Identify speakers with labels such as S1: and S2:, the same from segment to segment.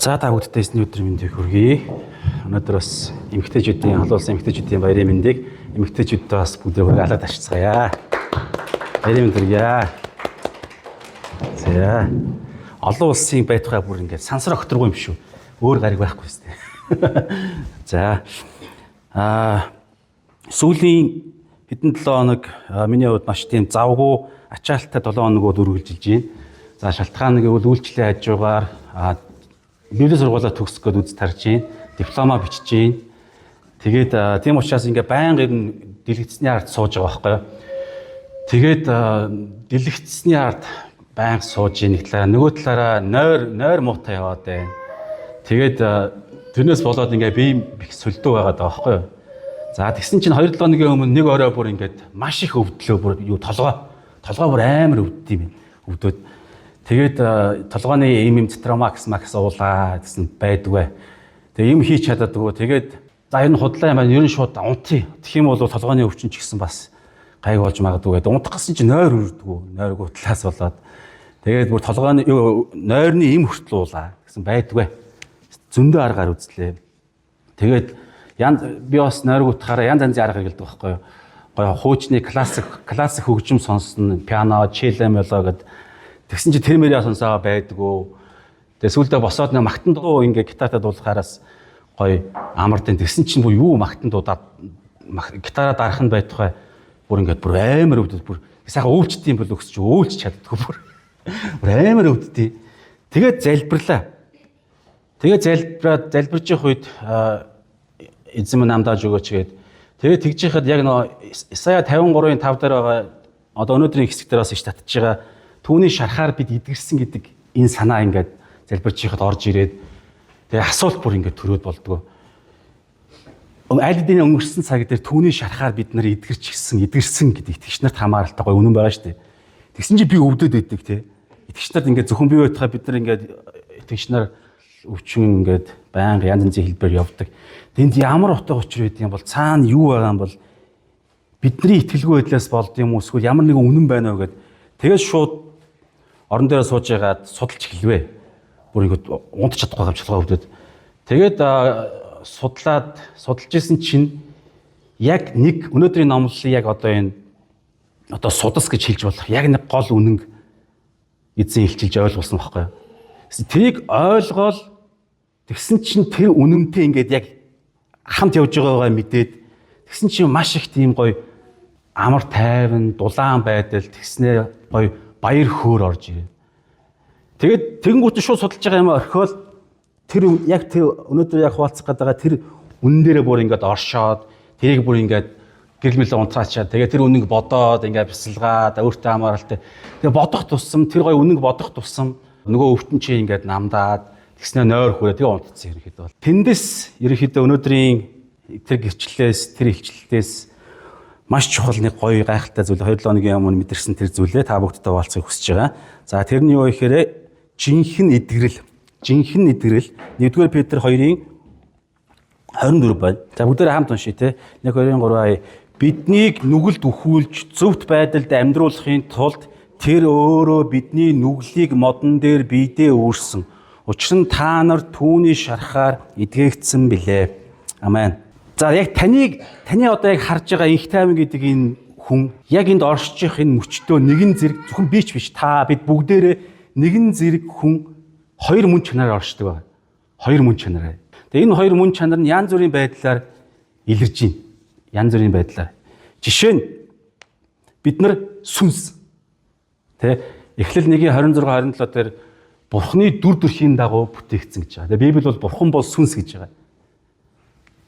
S1: За, та бүхэндээ эзний өдрийн мэндийг хүргэе. Өнөөдөр бас эмэгтэйчүүдийн, олон улсын эмэгтэйчүүдийн баярын мэндийг эмэгтэйчүүддээ бас бүгдээ хүрээ алаад арчицгаая. Баярын мэнд хүргье. За. Олон улсын байтугай бүр ингээд сансар огторгоо юм шүү. Өөр гариг байхгүй зү. За. Сүүлийн хэдэн 7 хоног миний хувьд маш тийм завгүй, ачаалттай 7 хоногуд үргэлжилж байна. За, шалтгаан нэг гэвэл үйлчлэлийн хажуугаар Библийн сургуулаа төгсөх гээд үз тарж байна. Дипломаа бичиж байна. Тэгээд тийм учраас ингээ байнга ер нь дэлгэцний ард сууж байгаа байхгүй юу. Тэгээд дэлгэцний ард байнга сууж байна нэг талаараа, нөгөө талаараа нойр муутай яваад байна. Тэгээд тэрнээс болоод ингээ бие их сөлдөө байгаад байгаа байхгүй юу. За, тэгсэн чинь 2-7 хоногийн өмнө нэг орой бүр ингээд маш их өвдлөө, бүр юу толгой бүр амар өвддөг юм байна. Өвдөд. Тэгээд толгойн им Тетрамакс макс уулаа гэсэн байдгүй. Тэгээ юм хийж чаддаггүй. Тэгээд за, энэ худлаа юм байна. Ер нь шууд унтъя. Тэгэх юм бол толгойн өвчин ч гэсэн бас гайг болж магадгүй гэдэг. Унтах гэсэн чинь нойр үрдэггүй. Нойргүй талаас болоод тэгээд бүр толгойн нойрны им хүртэл уулаа гэсэн байдгүй. Зөндөө аргаар үзлээ. Тэгээд янз би бас нойргүй утгаараа янз янзын арга хэрэглэдэг байхгүй юу. Гоё хуучны классик хөгжим сонсно, пиано, чело мело гэд. Тэгсэн чинь тэр мөрөө сонсоо байдгүй. Тэгээ сүүлдээ босоод нэг магтан дуу ингээ гитартаа дуулахаараас гоё амардын. Тэгсэн чинь бүр юу магтан дуу гитараа дарах нь байтугай бүр ингээд бүр амар өвдөд, бүр сайхан өвчт юм бол өксч өөлч чаддгүй, бүр амар өвддөг. Тэгээд залбирлаа. Тэгээд залбираад залбирж явах үед эзэн минь намдааж өгөөч гээд. Тэгээд тэгж яхад яг нөө Исая 53-ын 5 дээр байгаа, одоо өнөөдрийн хэсэг дээр бас иш татж байгаа түүний шархаар бид эдгэрсэн гэдэг энэ санаа ингээд залбирч яхад орж ирээд, тэгээ асуулт бүр ингээд төрөөд болдгоо. Аль хэдийн өнгөрсөн цаг дээр түүний шархаар бид нар эдгэрч гисэн, эдгэрсэн гэдэг итгэгч нарт хамааралтай гоё үнэн байгаа шүү дээ. Тэгсэн чинь би өвдөд өгдөг те. Итгэгч нарт ингээд зөвхөн би байтугай бид нар ингээд итгэгч нар өвчин ингээд байнга янз янзын хэлбэр явдаг. Тэнд ямар утга учир байд юм бол, цаана юу байгаа юм бол, бидний итгэлгүй байдлаас болд юм уу, эсвэл ямар нэгэн үнэн байна уу гэд, тэгээд шууд орон дээрээ сууж байгаад судалж эхэлвэ. Бүр ингээд унтж чадахгүй юм чалгаа өвдөд. Тэгээд судлаад судалж исэн чинь яг нэг өнөөдрийн номлолын яг одоо энэ одоо судас гэж хэлж болох яг нэг гол үнэнг эзэн илчилж ойлгуулсан байхгүй юу. Тэрийг ойлгоол тэгсэн чинь тэр үнэнтэй ингээд яг хамт явж байгаагаа мэдээд, тэгсэн чинь маш их тийм гоё амар тайван, дулаан байдал, тэгснээ гоё баяр хөөр орж ирээ. Тэгээд тэгэнгүүт шууд судалж байгаа юм орхиол тэр яг тэр өнөөдөр яг хуваалцах гэдэг байгаа тэр үнэн дээрээ бүр ингээд оршоод, тэрийг бүр ингээд гэрэл мэлээ унтраачаад, тэгээд тэр үннийг бодоод ингээд бясалгаад өөртөө хамааралтай. Тэгээд бодох тусам, тэр гоё үннийг бодох тусам нөгөө өвтөн чи ингээд намдаад, тэгснээ нойр хүрээ, тэгээ унтцсан ерөнхийдөө бол. Тэндээс ерөнхийдөө өнөөдрийн тэр гэрчлэлээс, тэр илчлэлтээс маш чухал нэг гоё гайхалтай зүйл 2-7 хоногийн өмнө мэдэрсэн тэр зүйлээ та бүхэдтэй хуваалцахыг хүсэж байгаа. За, тэр нь юу гэхээр жинхэнэ эдгэрэл. Жинхэнэ эдгэрэл 1-р Петр 2-ын 24 байна. За, бүгдээрээ хамт уншъя те. 1 2 3. Биднийг нүгэлд өхүүлж зөвхт байдалд амьдруулахын тулд тэр өөрөө бидний нүглийг модон дээр биедээ үүрсэн. Учир нь та нар түүний шархаар эдгээгдсэн билээ. Амен. За, яг таныг, таны одоо яг харж байгаа инх тайван гэдэг энэ хүн яг энд оршиж энэ мөчтөө нэгэн зэрэг, зөвхөн би ч биш, та бид бүгдээрээ нэгэн зэрэг хүн хоёр мөн чанараар оршдог байна. Хоёр мөн чанараар. Тэгээ энэ хоёр мөн чанар нь янз бүрийн байдлаар илэрж байна. Янз бүрийн байдлаар. Жишээ нь бид нар сүнс. Тэ, Эхлэл 1-ийн 26 27 дээр Бурхны дүр төрхийн дагуу бүтээгдсэн гэж байгаа. Тэгээ Библи бол Бурхан бол сүнс гэж байгаа.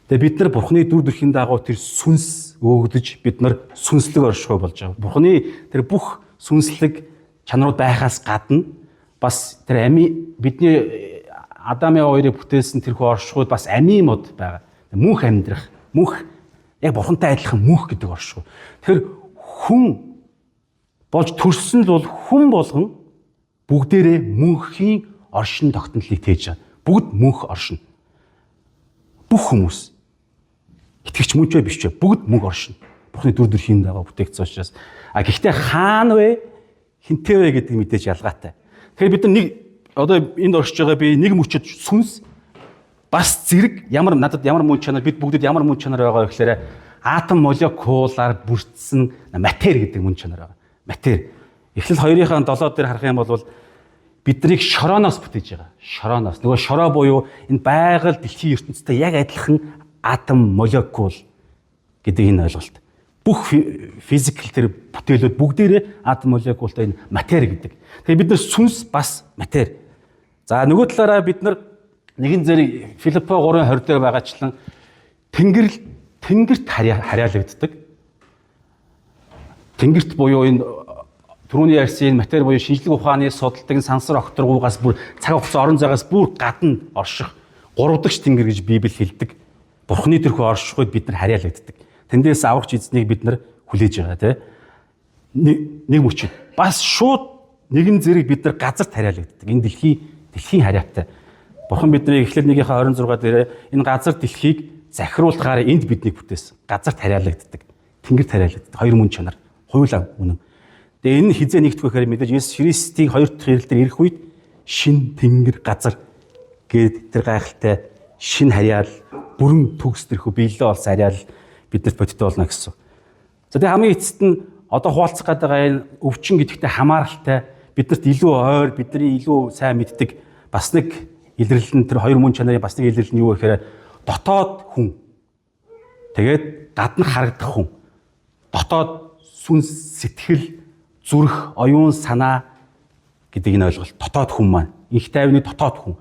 S1: Тэгээ бид нар Бурхны дүр төрхийн дагуу тэр сүнс өөгдөж, бид нар сүнслэг оршихуй болж байгаа. Бурхны тэр бүх сүнслэг чанарууд байхаас гадна бас тэр амийн, бидний Адамын хоёрыг бүтээсэн тэрхүү оршихуйд бас амийн мод байгаа. Мөнх амьдрах, мөнх, яг Бурхантай адилхан мөнх гэдэг оршихуй. Тэр хүн болж төрсөн л бол хүн болгон бүгдээрээ мөнхийн оршин тогтнолыг тээж байгаа. Бүгд мөнх оршино. Бүх хүмүүс, итгэгч мөн ч биш ч, бүгд мөнх оршино. Бурхны дүр төрхийн дагуу бүтээгдсэн учраас. А гэхдээ хаана вэ? Хинтээ вэ гэдэг мэдээж ялгаатай. Тэгэхээр бид нар нэг одоо энд оршиж байгаа би нэг мөчөд сүнс бас зэрэг ямар надад ямар мөн чанар, бид бүгдэд ямар мөн чанар байгаа вэ гэхээр атом молекулаар бүрдсэн матери гэдэг мөн чанар байгаа. Матери. Эхлэл 2-ын 7 дээр харах юм бол биднийг шорооноос бүтээж байгаа. Шорооноос. Нөгөө шороо буюу энэ байгаль дэлхийн ертөнцтэй яг адилхан атом молекул гэдэг энэ ойлголт. Бүх физикал тэр бүтээлүүд бүгдээрээ атом молекултай энэ матери гэдэг. Тэгэхээр бид нар сүнс бас матери. За, нөгөө талаараа бид нар нэгэн зэрэг Филиппо 3:20 дээр байгаачлан тэнгэрт харьяалагддаг. Тэнгэрт буюу энэ түрүүний ярьсан энэ матери буюу шинжлэх ухааны судалдаг сансар огторгуугаас бүр цаг хугацаа орон зайгаас бүр гадна орших гурав дахь тэнгэр гэж Библи хэлдэг. Бурхны тэрхүү орших үед бид нар харьяалагддаг. Тэндээс аврагч эзнийг бид нар хүлээж байгаа, тий. Нэг мөчөд. Бас шууд нэгэн зэрэг бид нар газарт харьяалагддаг. Энэ дэлхийн харьяатай. Бурхан биднийг Эхлэл 1-ийн 26 дээр энэ газар дэлхийг захируулахаар энд биднийг бүтээсэн. Газарт харьяалагддаг. Тэнгэрт харьяалагддаг. Хоёр мөн чанар. Хуйлаа үнэн. Тэгээ энэ хизээ нэгдэх вэ гэхээр мэдээж Есүс Христийг хоёр дахь ирэл дээр ирэх үед шин тэнгэр газар гээд тэр гайхалтай шин харьяал бүрэн төгс тэрхүү биелээ болсон харьяал биднэрт бодиттой болно гэсэн. За, тэгээ хамгийн эцэст нь одоо хуваалцах гэдэг энэ өвчин гэдэгтэй хамааралтай, биднэрт илүү ойр, бидний илүү сайн мэддэг бас нэг илэрлэл нь, тэр хоёр мөн чанарын бас нэг илэрлэл нь юу гэхээр дотоод хүн. Тэгээд гадна харагдах хүн. Дотоод сүнс, сэтгэл, зүрх, оюун санаа гэдэг энэ ойлголт. Дотоод хүн маань инх тайвны дотоод хүн.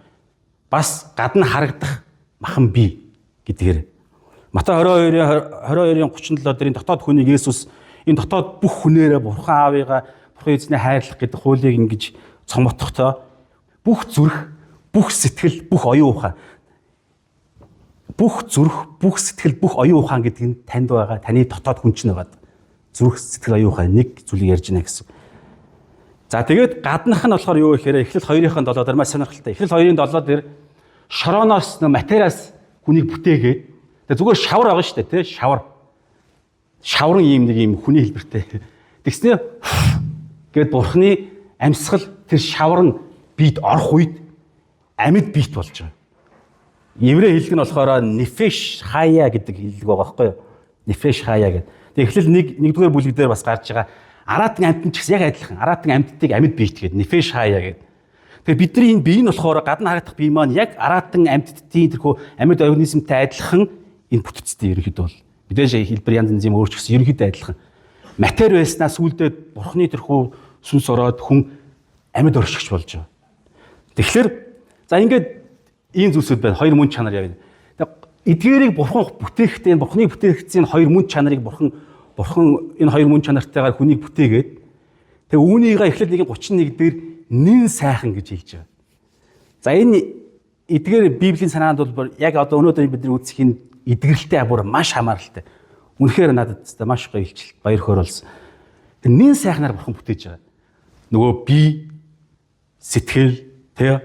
S1: Бас гадна харагдах махан бие гэдгээр. Матай 22-ын 37 дээр энэ дотоод хүнийг Есүс энэ дотоод бүх хүнээрээ Бурхан Аавыгаа, Бурхан Эзний хайрлах гэдэг хуулийг ингэж цомотохдоо бүх зүрх, бүх сэтгэл, бүх оюун ухаан, бүх зүрх, бүх сэтгэл, бүх оюун ухаан гэдэг нь танд байгаа, таны дотоод хүн чинь байгаа. Зүрх, сэтгэл, оюун ухаан нэг зүйлийг ярьж байна гэсэн. За, тэгээд гаднах нь болохоор юу гэхээр Эхлэл 2-ын 7 дээр маш сонирхолтой. Эхлэл 2-ын 7 дээр шорооноос, материас хүнийг бүтээгээд, тэгээд зүгээр шавар байгаа шүү дээ, тий, шавар. Шаврын ийм нэг ийм хүний хэлбэртэй. Тэгснээ гээд Бурхны амьсгал тэр шавар нь биед орох үед амьд биет болж байгаа. Еврей хэллэг нь болохоор нефеш хая гэдэг хэллэг байгаа байхгүй юу? Нефеш хая гэдэг. Тэгээ Эхлэл 1-р бүлэг дээр бас гарч байгаа араатан амьтан ч гэсэн яг адилхан. Араатан амьтдыг амьд биет гэдэг нефеш хая гэдэг. Тэгээ бидний энэ бие нь болохоор гадна харагдах бие маань яг араатан амьтдын тэрхүү амьд организмтай адилхан энэ бүтцтэй ерөнхийдөө бол. Мэдээж хэлбэр янз янзын өөрчлөсөн, ерөнхийдөө адилхан. Матери байснаа сүүлдээ Бурхны тэрхүү сүнс ороод хүн амьд оршигч болж байгаа. Тэгэхээр за ингээд ийм зүйлсүүд байна. Хоёр мөн чанар яг. Эдгээрийг Бурхан бүтээхдээ, Бурханы бүтээгдсэн хоёр мөн чанарыг Бурхан энэ хоёр мөн чанартайгаар хүнийг бүтээгээд, тэгээ үүнийгээ Эхлэл 1:31 дээр нэн сайхан гэж хэлж байгаа. За, энэ эдгээр Библийн санаанд бол яг одоо өнөөдөр бидний үзэх энэ эдгэрэлтэй бүр маш хамааралтай. Үнэхээр надад маш гоё илчилт, баяр хөөр болсон. Тэр нэн сайхнаар Бурхан бүтээж байгаа. Нөгөө бие, сэтгэл, тэ,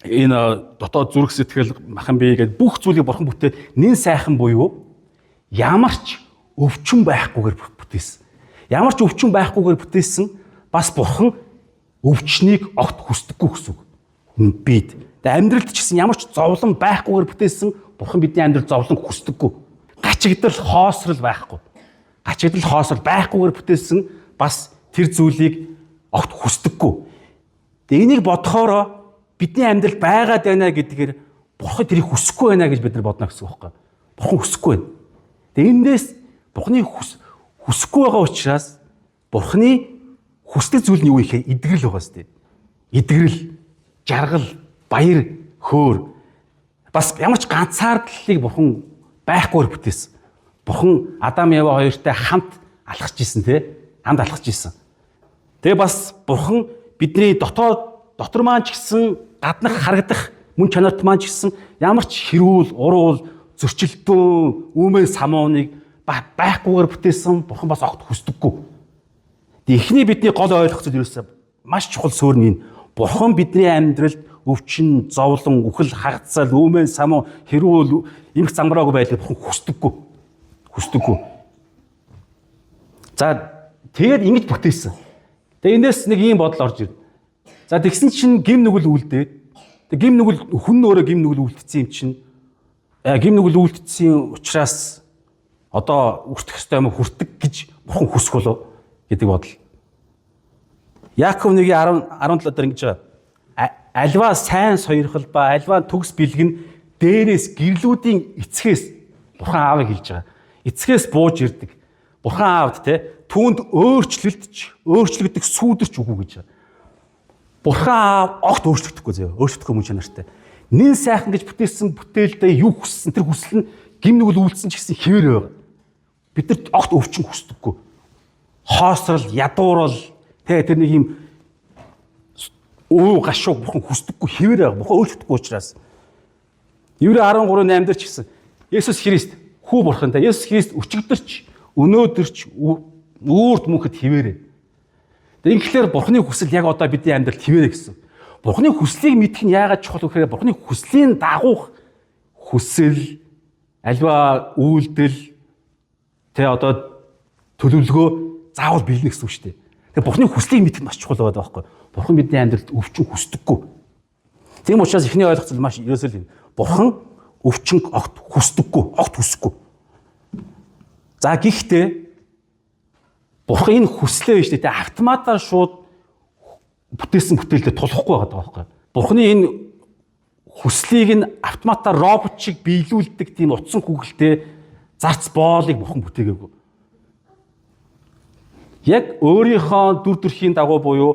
S1: энэ дотоод зүрх, сэтгэл, махан бие гэдэг бүх зүйлийг Бурхан бүтээ нэн сайхан буюу ямар ч өвчин байхгүйгээр бүтээсэн. Ямар ч өвчин байхгүйгээр бүтээсэн, бас Бурхан өвчнийг огт хүсдэггүй гэсэн үг. Бид. Тэгээ амьдралд ч гэсэн ямар ч зовлон байхгүйгээр бүтээсэн. Бурхан бидний амьдрал зовлон хүсдэггүй. Гачигдал, хоосрол байхгүй. Гачигдал, хоосрол байхгүйгээр бүтээсэн, бас тэр зүйлийг огт хүсдэггүй. Тэгээ энийг бодохоороо бидний амьдрал байгаад байна гэдгээр Бурхан тэрийг хүсэхгүй байна гэж бид нар бодно гэсэн үг байхгүй. Бурхан хүсэхгүй байна. Тэгээ эндээс Бурханы хүсэхгүй байгаа учраас Бурханы хүсдэг зүйл нь юу вэ гэхээр эдгэрэл байгаа сте. Эдгэрэл, жаргал, баяр, хөөр, бас ямар ч ганцаардлалыг Бурхан байхгүйгээр бүтээсэн. Бурхан Адам Ева хоёртой хамт алхаж исэн, тий? Хамт алхаж исэн. Тэгээ бас Бурхан бидний дотоод дотор маань ч гэсэн гаднах харагдах мөн чанарт маань ч гэсэн ямар ч хэрүүл, уруул, зөрчилдөөн, үүмэн самууныг байхгүйгээр бүтээсэн. Бурхан бас огт хүсдэггүй. Тэгээ эхний бидний гол ойлгох зүйл, ерөөсөө маш чухал суурь нь энэ. Бурхан бидний амьдралд өвчин, зовлон, үхэл, хагацал, үүмэн самуу, хэрүүл, эмх замбраагүй байдлыг Бурхан хүсдэггүй. Хүсдэггүй. За, тэгээд ингэж бүтээсэн. Тэгээ эндээс нэг ийм бодол орж ирнэ. За тэгсэн чинь гим нүгэл үлдээд тэг гим нүгэл хүн өөрөө гим нүгэл үлдсэн юм чинь гим нүгэл үлдсэн учраас одоо үртэх ёстой юм хүртэг гэж бурхан хүсэх болов гэдэг бодол. Яаков 1:10 17 дээр ингэж байгаа. Альва сайн сойрхол ба альва төгс бэлэг нь дээрээс гэрлүүдийн эцгээс бурхан аавыг хэлж байгаа. Эцгээс бууж ирдэг. Бурхан аавд те түүнд өөрчлөлтч өөрчлөгдөх сүүдэрч үгүй гэж байгаа. Бурхан аав огт өөрчлөгдөхгүй заяа. Өөрчлөгдөхгүй мөн чанартай. Нин сайхан гэж бүтээсэн бүтээлдээ юу хүссэн тэр хүсэл нь гим нүгэл үйлдсэн ч гэсэн хэвээр байгаа. Бид нар огт өвчин хүсдэггүй. Хоосрол, ядуурал тэ тэр нэг юм өө гашууг бурхан хүсдэггүй хэвээр байгаа. Бурхан өөрчлөгдөхгүй учраас. Еврей 13:8 дээр ч гэсэн Есүс Христ хүү бурхантай Есүс Христ өчигдөрч өнөөдөрч үүрд мөнхөд хэвээрээ. Тэгэхээр бурханы хүсэл яг одоо бидний амьдралд хэвээрээ гэсэн. Бурханы хүслийг мэдэх нь яагаад чухал вэ гэхээр бурханы хүслийн дагуух хүсэл альва үйлдэл тэ одоо төлөвлөгөө заавал биелнэ гэсэн үг шүү дээ. Тэгээ бурханы хүслийг мэдэх нь маш чухал байдаг байхгүй. Бурхан бидний амьдралд өвчин хүсдэггүй. Тийм учраас эхний ойлгоцол маш ерөөсөө л юм. Бурхан өвчин огт хүсдэггүй, огт хүсэхгүй. За гэхдээ бурхан энэ хүслээ биш үү? Автоматар шууд бүтээсэн бүтээлдээ тулахгүй байгаа байхгүй. Бурханы энэ хүслийг нь автоматар робот шиг биелүүлдэг тийм утсан күгэлтэй зарц боолыг бурхан бүтээгээгүй. Яг өөрийнхөө дүр төрхийн дагуу буюу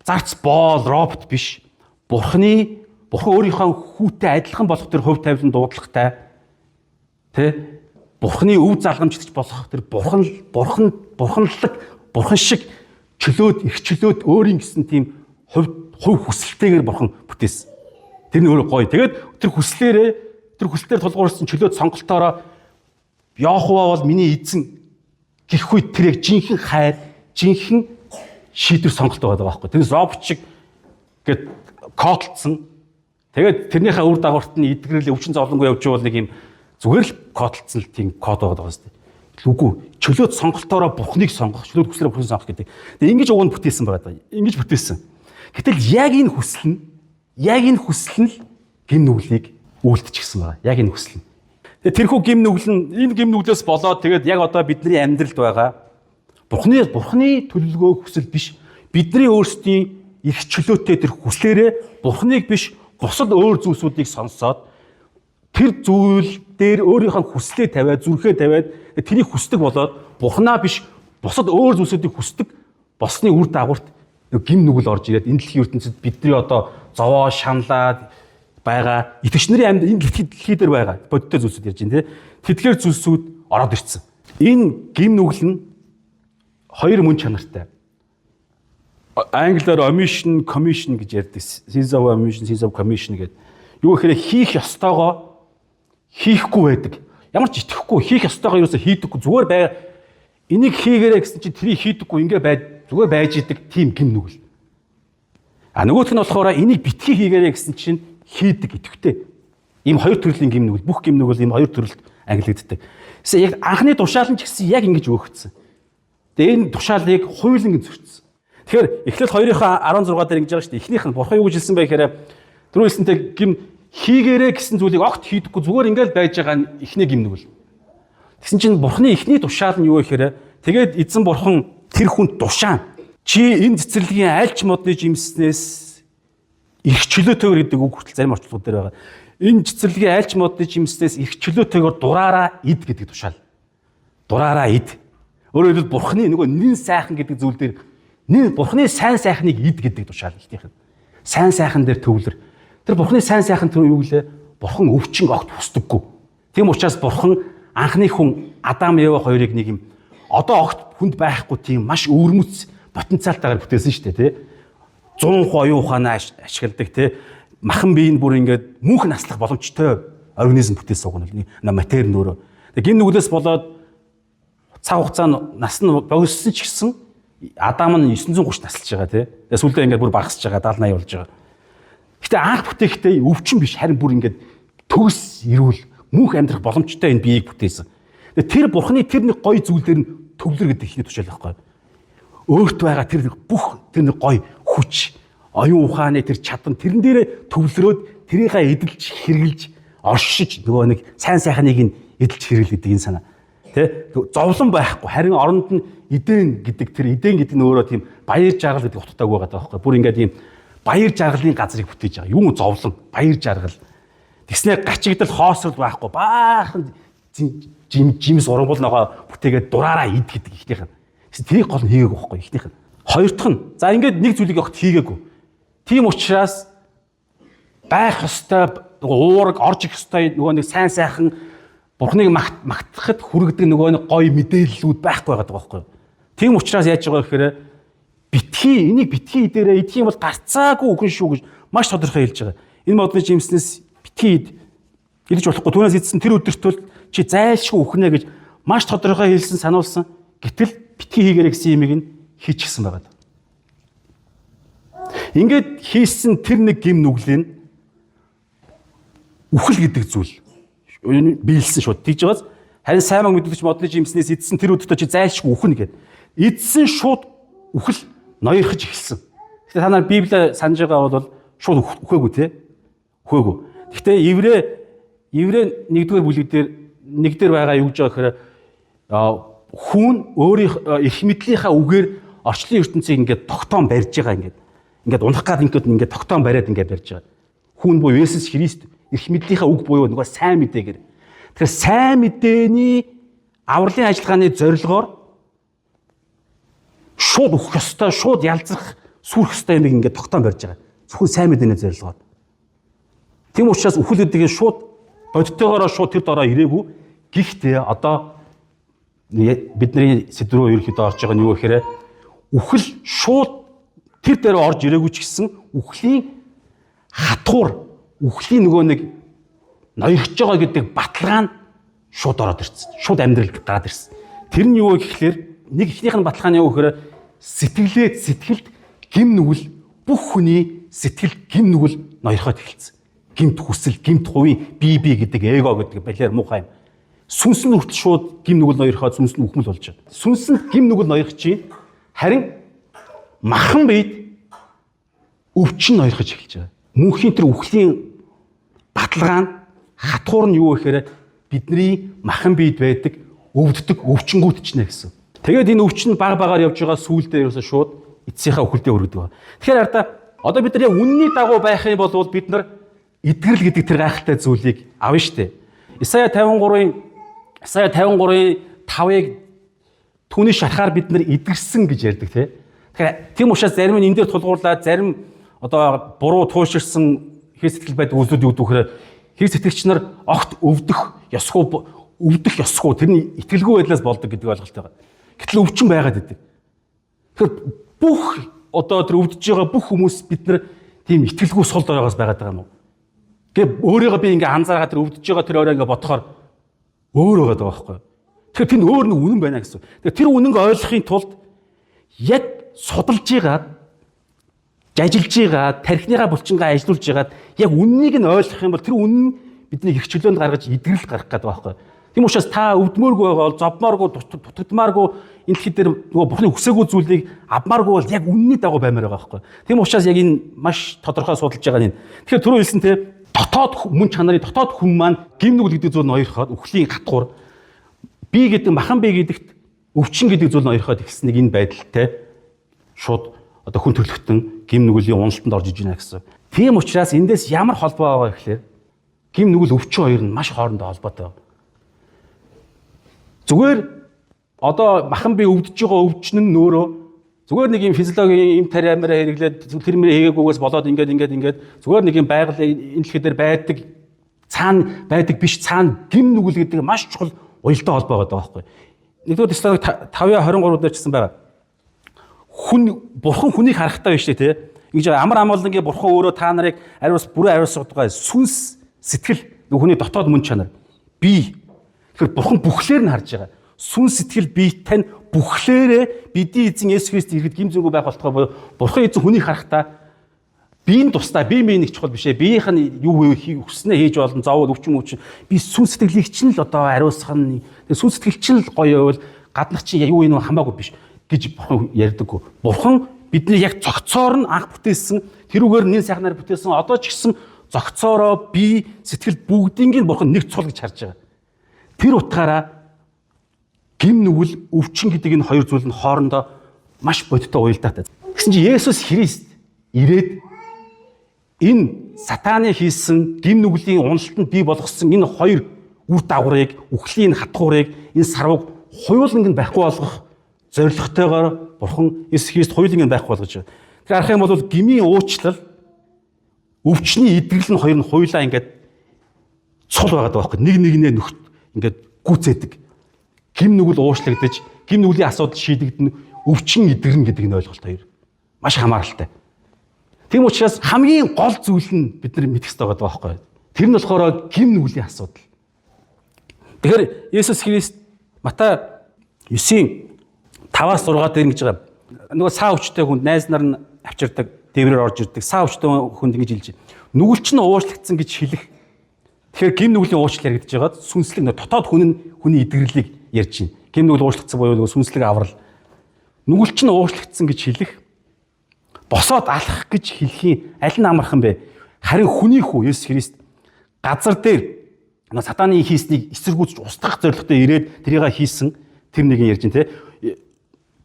S1: зарц боол робот биш. Бурханы бурхан өөрийнхөө хүүтэй адилхан болох тэр хувь тавилан дуудлагатай тэ бурханы өв залгамжлагч болох тэр бурхан бурхан бурханлаг бурхан шиг чөлөөд эрх чөлөөд өөрийн гэсэн тийм хувь хувь хүсэлтэйгээр бурхан бүтээсэн. Тэр нь өөрөө гоё. Тэгээд тэр хүслээрээ тэр хүслээр тулгуурсан чөлөөт сонголтоороо Яхова бол миний эзэн гэх үед тэр яг жинхэнэ хайр, жинхэнэ шийдвэр сонголт байгаа байхгүй. Тэрнээс робот шиг гээд кодлцсон. Тэгээд тэрнийхээ үр дагаварт нь эдгэрэл өвчин зовлонгүй явж байвал нэг юм зүгээр л кодлцсон л тийм код байгаа юм шүү дээ. Үгүй чөлөөт сонголтоороо бурхныг сонгох, чөлөөт хүслээр бурхныг сонгох гэдэг. Тэгээд ингэж уг нь бүтээсэн байгаа даа. Ингэж бүтээсэн. Гэтэл яг энэ хүсэл нь яг энэ хүсэл нь л гим нүглийг үйлдчихсэн байгаа. Яг энэ хүсэл нь. Тэгээд тэрхүү гим нүгэл нь энэ гим нүглээс болоод тэгээд яг одоо бидний амьдралд байгаа Бурхны Бурхны төлөвлөгөө хүсэл биш. Бидний өөрсдийн эрх чөлөөтэй тэр хүслээрээ Бурхныг биш бусад өөр зүйлсүүдийг сонсоод тэр зүйл дээр өөрийнхөө хүслээ тавиад зүрхээ тавиад тэрийг хүсдэг болоод Бурхнаа биш бусад өөр зүйлсүүдийг хүсдэг болсны үр дагаварт гим нүгэл орж ирээд энэ дэлхийн ертөнцид бидний одоо зовоо шаналаад байгаа итгэгч нарын амьд энэ дэлхий дээр байгаа бодиттой зүйлсүүд ярьж байна тий. Тэдгээр зүйлсүүд ороод ирсэн. Энэ гим нүгэл нь хоёр мөн чанартай. Англиар omission, commission гэж ярьдаг. Sins of omission, sins of commission гэдэг. Юу гэхээр хийх ёстойгоо хийхгүй байдаг. Ямар ч итгэхгүй хийх ёстойгоо юусоо хийдэггүй зүгээр бай. Энийг хийгээрэй гэсэн чинь тэрийг хийдэггүй ингээ бай зүгээр байж идэг тийм гим нүгэл. А нөгөөх нь болохоор энийг битгий хийгээрэй гэсэн чинь хийдэг итгэвтэй. Ийм хоёр төрлийн гим нүгэл, бүх гим нүгэл ийм хоёр төрөлд ангилагддаг. Тэгсэн яг анхны тушаал нь ч гэсэн яг ингэж өөгдсөн. Тэгээ энэ тушаалыг хуйланг зөрчсөн. Тэгэхээр Эхлэл 2-ынхаа 16 дээр ингэж байгаа шүү дээ. Эхнийх нь бурхан юу гэж хэлсэн бэ гэхээр түрүү хэлсэнтэй гим хийгээрэй гэсэн зүйлийг огт хийдэггүй зүгээр ингээл байж байгаа нь эхний гим нүгэл. Тэгсэн чинь бурханы эхний тушаал нь юу вэ гэхээр тэгээд эзэн бурхан тэр хүнд тушаан чи энэ цэцэрлэгийн аль ч модны жимснээс эрх чөлөөтэйгээр гэдэг үг хүртэл зарим орчуулгууд дээр байгаа. Энэ цэцэрлэгийн аль ч модны жимснээс эрх чөлөөтэйгээр дураараа ид гэдэг тушаал. Дураараа ид. Өөрөөр хэлбэл бурхны нөгөө нин сайхан гэдэг зүйл дээр нин бурхны сайн сайхныг ид гэдэг тушаал ихнийх нь. Сайн сайхан дээр төвлөр. Тэр бурхны сайн сайхан тэр юу гэлээ? Бурхан өвчин огт хүсдэггүй. Тийм учраас бурхан анхны хүн Адам Ева хоёрыг нэг юм одоо огт хүнд байхгүй тийм маш өвөрмөц потенциалтайгаар бүтээсэн шүү дээ тий. 100% оюун ухаанаа ашигладаг тий. Махан бие нь бүр ингээд мөнх наслах боломжтой организм бүтээсэн уг нь матер нь өөрөө. Тэгээ гин нүглээс болоод цаг хугацаанд нас нь богиносон ч гэсэн Адам нь 930 насалж байгаа тий. Тэгээ сүүлдээ ингээд бүр багасж байгаа 70 80 болж байгаа. Гэтэ анх бүтээхдээ өвчин биш харин бүр ингээд төгс эрүүл мөнх амьдрах боломжтой энэ биеийг бүтээсэн. Тэгээ тэр бурхны тэр нэг гоё зүйл дээр нь төвлөр гэдэг ихний тушаал байхгүй. Өөрт байгаа тэр нэг бүх тэр нэг гоё хүч, Оюун ухааны тэр чадан тэрэн дээрээ төвлөрөөд тэрийнхээ эдэлж хэрглэж оршиж нөгөө нэг сайн сайхныг нь эдэлж хэрэгэл гэдэг энэ санаа. Тэ зовлон байхгүй, харин оронд нь эдэн гэдэг, тэр эдэн гэдэг нь өөрөө тийм баяр жаргал гэдэг утгатай байгаа байхгүй. Бүр ингээд ийм баяр жаргалын газрыг бүтээж байгаа. Юу зовлон, баяр жаргал. Тэгснээр гачигдал, хоосрол байхгүй. Баахан жимс урангуул ногоо бүтээгээд дураараа ид гэдэг ихнийх нь. Тэрийг гол нь хийгээгүй байхгүй ихнийх нь. Хоёр дахь нь за ингээд нэг зүйлийг огт хийгээгүй. Тийм учраас байх ёстой уураг орж ирэх ёстой нөгөө нэг сайн сайхан Бурхныг магтахад хүргэдэг нөгөө нэг гоё мэдээллүүд байхгүй байгаа байхгүй. Тийм учраас яаж байгаа гэхээр битгий, энийг битгий идээрээ, идэх юм бол гарцаагүй үхэн шүү гэж маш тодорхой хэлж байгаа. Энэ модны жимснээс битгий ид, идэж болохгүй, түүнээс идсэн тэр өдөртөл чи зайлшгүй үхнэ гэж маш тодорхой хэлсэн, сануулсан. Гэтэл битгий хийгэрэй гэсэн юмыг нь хийчихсэн байгаа. Ингээд хийсэн тэр нэг гим нүглийн үхэл гэдэг зүйл биелсэн шууд. Тэгж байгаас харин сайн маг мэдүүлэгч модны жимснээс идсэн тэр өдөртөө чи зайлшгүй үхнэ гэд. Идсэн шууд үхэл ноёрхож эхэлсэн. Гэхдээ та нар Библийг санаж байгаа бол шууд үхээгүй те. Үхээгүй. Гэхдээ Еврей 1-р бүлэг дээр нэг дээр байгаа юу гэж байгаа гэхээр хүн өөрийнх эрх мэдлийнхаа үгээр орчлон ертөнцийг ингээд тогтоон барьж байгаа, ингээд унах гад ингээд тогтоон бариад ингээд барьж байгаа. Хүн буюу Есүс Христ эрх мэдлийнхаа үг буюу нөгөө сайн мэдээгээр. Тэгэхээр сайн мэдээний авралын ажиллагааны зорилгоор шууд өгөх ёстой, шууд ялзрах, сүрэх ёстой юмыг ингээд тогтоон барьж байгаа. Зөвхөн сайн мэдээний зорилгоор. Тийм учраас үхэл гэдэг нь шууд бодтойгоороо шууд тэр дороо ирээгүй. Гэхдээ одоо бидний сэдв рүү ерөнхийдөө орж байгаа нь юу гэхээр үхэл шууд тэр дээр орж ирээгүй ч гэсэн үхлийн хатуур, үхлийн нөгөө нэг ноёрхож байгаа гэдэг баталгаа нь шууд ороод ирсэн. Шууд амьдралд гараад ирсэн. Тэр нь юу вэ гэхлээр нэг эхнийх нь баталгаа нь юу гэхээр сэтгэлээ сэтгэлд гим нүгэл, бүх хүний сэтгэлд гим нүгэл ноёрхоод эхэлсэн. Гимт хүсэл, гимт хувийн бие би гэдэг эго гэдэг балиар муухай юм. Сүнс нь хүртэл шууд гим нүгэл ноёрхоод сүнс нь үхмэл болж байна. Сүнсэнд гим нүгэл ноёрхож чинь, харин махан биед өвчин ноёрхож эхэлж байгаа. Мөнхийн тэр үхлийн баталгаа нь, хатуур нь юу гэхээр бидний махан биед байдаг өвддөг өвчнгүүд ч нэ гэсэн. Тэгээд энэ өвчин баг багаар явж байгаа, сүүлдээ ерөөсөө шууд эцсийнхаа үхэлдээ хүргэдэг байна. Тэгэхээр ардаа одоо бид нар яг үнний дагуу байх юм бол бид нар эдгэрэл гэдэг тэр гайхалтай зүйлийг авна штэ. Исая 53-ын 5-ыг түүний шарахаар бид нар эдгэрсэн гэж ярьдаг тий. Тэгэхээр тийм учраас зарим нь энэ дээр тулгуурлаад зарим одоо буруу тууширсан хэр сэтгэл байдаг үзлүүд юу гэдэг вэхээр хэр сэтгэгч нар огт өвдөх ёсгүй, өвдөх ёсгүй, тэр нь итгэлгүй байдлаас болдог гэдэг ойлголт байгаа. Гэтэл өвчин байгаад идэг. Тэгэхээр бүх одоо тэр өвдөж байгаа бүх хүмүүс бид нар тийм итгэлгүй сул доройгоос байгаад байгаа юм уу? Тэгээ өөрийгөө би ингээ анзаараад тэр өвдөж байгаа тэр орой ингээ бодохоор өөр байгаа даа байхгүй. Тэгэхээр тэнд өөр нэг үнэн байна гэсэн. Тэгэхээр тэр үнэнг ойлгохын тулд яг судалж игаад, жажилж игаад, тархиныхаа булчингаа ажилуулж игаад яг үннийг нь ойлгох юм бол тэр үнэн нь бидний эрх чөлөөнд гаргаж эдгэрэл гаргах гэдэг байхгүй. Тийм учраас та өвдмөөргүй байгаа бол, зовмооргүй, дутагдмааргүй, энэ дэлхий дээр нөгөө Бурхны хүсээгүй зүйлийг авмааргүй бол яг үнний дагуу баймаар байгаа байхгүй. Тийм учраас яг энэ маш тодорхой судалж байгаа нь. Тэгэхээр түрүү хэлсэн те, дотоод мөн чанарын дотоод хүн маань гим нүгэл гэдэг зүйл нь ойрхоод үхлийн хатгуур, би гэдэг махан би гэдэгт өвчин гэдэг зүйл нь ойрхоод эхэлсэн нэг энэ байдалтай шууд одоо хүн төрөлхтөн гим нүглийн уналтанд орж иж байна гэсэн. Тийм учраас эндээс ямар холбоо байгаа гэхлээр гим нүгэл, өвчин хоёр нь маш хоорондоо холбоотой. Зүгээр одоо махан би өвдөж байгаа өвчин нь нөөрөө зүгээр нэг юм физиологийн им тариамаараа хэрэглээд тэр мөрөө хийгээгүйгээс болоод ингээд ингээд ингээд зүгээр нэг юм байгаль энэ дэлхий дээр байдаг, цаана байдаг биш, цаана гим нүгэл гэдэг маш чухал уялдаа холбоо байгаа байхгүй. Нэгдүгээр Тессалоник 5:23 дээр ч гэсэн байгаа. Хүн бурхан хүнийг харахтаа биш тий. Ингэж амар амгалангийн бурхан өөрөө та нарыг ариус бүрэн ариусгах байгаа сүнс сэтгэл, хүний дотоод мөн чанар бие. Тэгэхээр бурхан бүхлээр нь харж байгаа. Сүнс сэтгэл бие тань бүхлээрээ бидний эзэн Есүс Христ ирэхэд гим зүгүү байх болтугай буюу бурхан эзэн хүнийг харахтаа биеийн тусдаа бие мие нэг чухал биш ээ. Биеийнх нь юу хүснээ хийж болно, зовоод өвчин өвчин. Би сүнс сэтгэлийг чинь л одоо ариусгах нь, сүнс сэтгэл чинь л гоё байвал гаднах чинь юу юм хамаагүй биш гэж бурхан ярьдаггүй. Бурхан бидний яг цогцоор нь анх бүтээсэн, тэрүүгээр нэн сайхнаар бүтээсэн, одоо ч гэсэн цогцоороо бие, сэтгэл бүгднийг нь Бурхан нэг цул гэж харж байгаа. Тэр утгаараа гим нүгэл, өвчин гэдэг энэ хоёр зүйл нь хоорондоо маш бодиттой уялдаатай. Тэгсэн чинь Есүс Христ ирээд энэ сатаны хийсэн гим нүглийн уналтанд бий болгосон энэ хоёр үр дагаврыг, үхлийн хатгуурыг, энэ сарвыг хуйланг нь байхгүй болгох зорилготойгоор Бурхан Есүс Христ хуйланг нь байхгүй болгож байгаа. Тэгэхээр харах юм бол гмийн уучлал, өвчний эдгэрэл нь хоёр нь хуйлаа ингээд цул байгаад байгаа байхгүй. Нэг нэгнээ нөхт ингээд гүцээдэг. Гим нүгэл уучлагдаж, гим нүглийн асуудал шийдэгдэн, өвчин эдгэрнэ гэдэг нь ойлголт хоёр маш хамааралтай. Тийм учраас хамгийн гол зүйл нь бид нар мэдэх ёстой байгаа байхгүй. Тэр нь болохоор гим нүглийн асуудал. Тэгэхээр Есүс Христ Матай 9-ийн 5-аас 6 дээр ингэж байгаа. Нөгөө саа өвчтэй хүнд найз нар нь авчирдаг, дээврээр орж ирдэг. Саа өвчтэй хүнд ингэж хэлж байна. Нүгэлч нь уучлагдсан гэж хэлэх. Тэгэхээр гим нүглийн уучлал яригдж байгаад сүнслэг дотоод хүн нь хүний эдгэрлийг ярьж байна. Гим нүгэл уучлагдсан буюу нөгөө сүнслэг аврал. Нүгэлч нь уучлагдсан гэж хэлэх, босоод алах гэж хэлхийн аль нь амархан бэ? Харин хүний хүү Есүс Христ газар дээр сатаны хийснийг эсэргүүцэж устгах зорилготой ирээд тэрийг хийсэн тэр нэгэн ярьж байна те.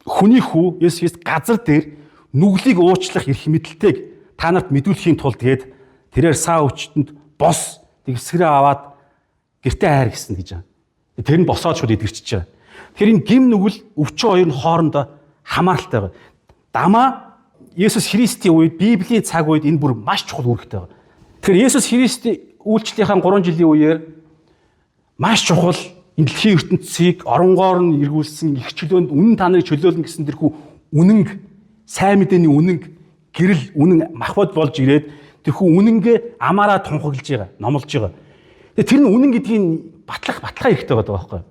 S1: Хүний хүү Есүс Христ газар дээр нүглийг уучлах эрх мэдэлтэйг та нарт мэдүүлэхийн тулд гээд тэрээр саа өвчтөнд бос тэгсгэрээ аваад гэртээ хайр гэсэн гэж байгаа. Тэр нь босоод шууд эдгэрчиж байгаа. Тэгэхээр энэ гим нүгэл өвчин хоёр нь хоорондоо хамааралтай байгаа. Дамаа Есүс Христийн үед, Библийн цаг үед энэ бүр маш чухал үүрэгтэй байгаа. Тэгэхээр Есүс Христ үйлчлэлийнхаа 3 жилийн үеэр маш чухал энэ дэлхийн ертөнцийг оронгоор нь эргүүлсэн их чөлөөнд үнэн та нарыг чөлөөлнө гэсэн тэрхүү үнэнг, сайн мэдээний үнэнг, гэрэл үнэн махбод болж ирээд тэрхүү үнэнгээ амаараа тунхаглаж байгаа, номлож байгаа. Тэгээ тэр нь үнэн гэдгийг батлах баталгаа хэрэгтэй байгаа байхгүй юу?